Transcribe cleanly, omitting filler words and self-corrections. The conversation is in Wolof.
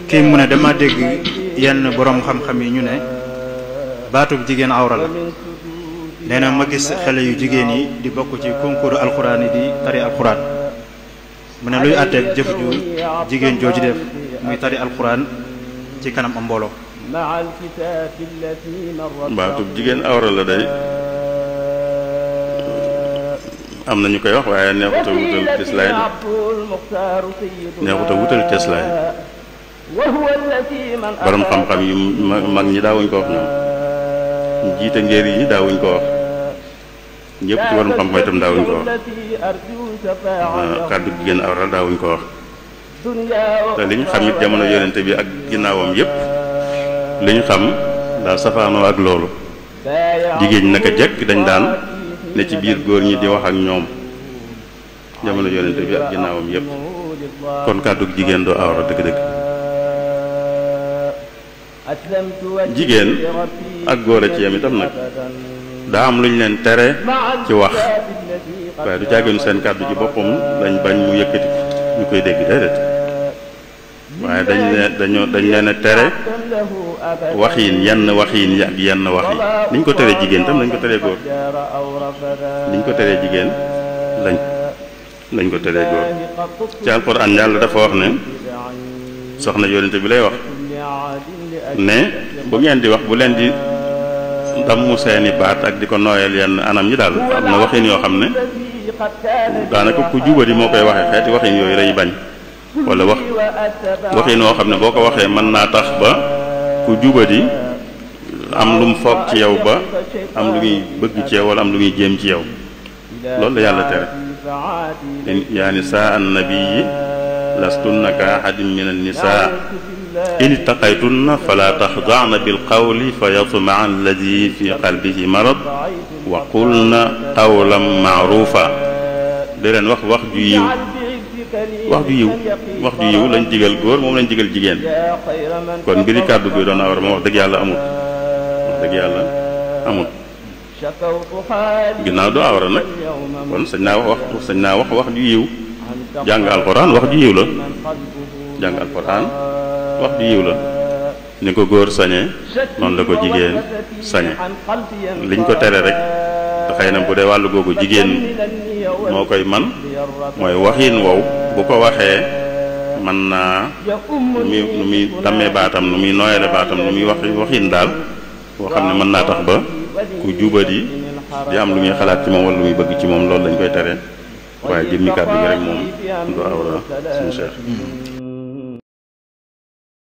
kii mu ne dama dégg yenn boroom xam-xam yi ñu ne baatub jigéen awra la nee na ma gis xale yu jigéen yi di bokk ci concours alxuraan yi di tari alxuraan mu ne luy àtteeg jëf ju jigéen jooju def muy tari alxuraan ci kanam am mbooloo. baatub jigéen awra la day am na ñu koy wax waaye neexut a wutal cëslaay neexut a wutal cëslaay borom xam-xam yu mag ñi daawuñ ko wax ñoom ñu jiite ngéer yi daawuñ ko wax ñëpp ci borom xam-xam itam daawuñ ko wax kàddu jigéen awra daawuñ ko wax te li ñu xam it jamono yonente bi ak ginnaawam yëpp li ñu xam daal safaanoo ak loolu jigéen ñi naka jekk dañ daan ne ci biir góor ñi di wax ak ñoom jamono yonente bi ak ginnaawam yépp kon kàddu jigéen doo awra dëgg-dëgg jigéen ak góor a ci yam itam nag daa am lu ñu leen tere ci wax waaye du jàggeenu seen kàddu ci boppam dañ bañ mu yëkkati ñu koy dégg déedéet waaye dañ leen a tere waxiin yenn waxiin yi ak yenn wax yi niñ ko teree jigéen tam lañ ko teree góor niñ ko teree jigéen lañ ko teree góor ci alxuraan yàlla dafa wax ne soxna yonente bi lay wax ne bu ngeen di wax bu leen di dammu seeni baat ak di ko nooyal yenn anam yi daal am na waxiin yoo xam ne daanaka ku jubadi moo koy waxee xeeti waxiin yooyu lay bañ wala waxiin woo xam ne boo ko waxee mën naa tax ba ku jubadi am lu mu foog ci yow ba am lu muy bëgg ci yow wala am lu muy jéem ci yow loolu la yàlla tere yaa nisaa annabiyyi lastunna ka ahadin min annisaa in ittaqaytunna fala taxda'na bil qawli fa yatma'a alladi fi qalbihi marad wa qulna qawlan ma'rufa di leen wax ju yiw wax ju yiw lañ digal góor moom lañ digal jigéen kon mbiri kàddu gi doon awra moom wax dëgg yàlla amul ginnaaw du awra nag kon sañ naa wax ju yiw jàng alxuraan wax ju yiw la wax ju yiw la ni ko góor sañee noonu la ko jigéen sañe liñ ko tere rek te xëy na bu dee wàllu googu jigéen moo koy man mooy waxiin wow bu ko waxee mën naa nu muy dammee baatam nu muy nooyale baatam nu muy waxiin daal boo xam ne mën naa tax ba ku jubadi di am lu muy xalaat ci moom wala lu muy bëgg ci moom loolu lañ koy tere waaye jëmmi kàddu gi rek moom du awra suñu Cheikh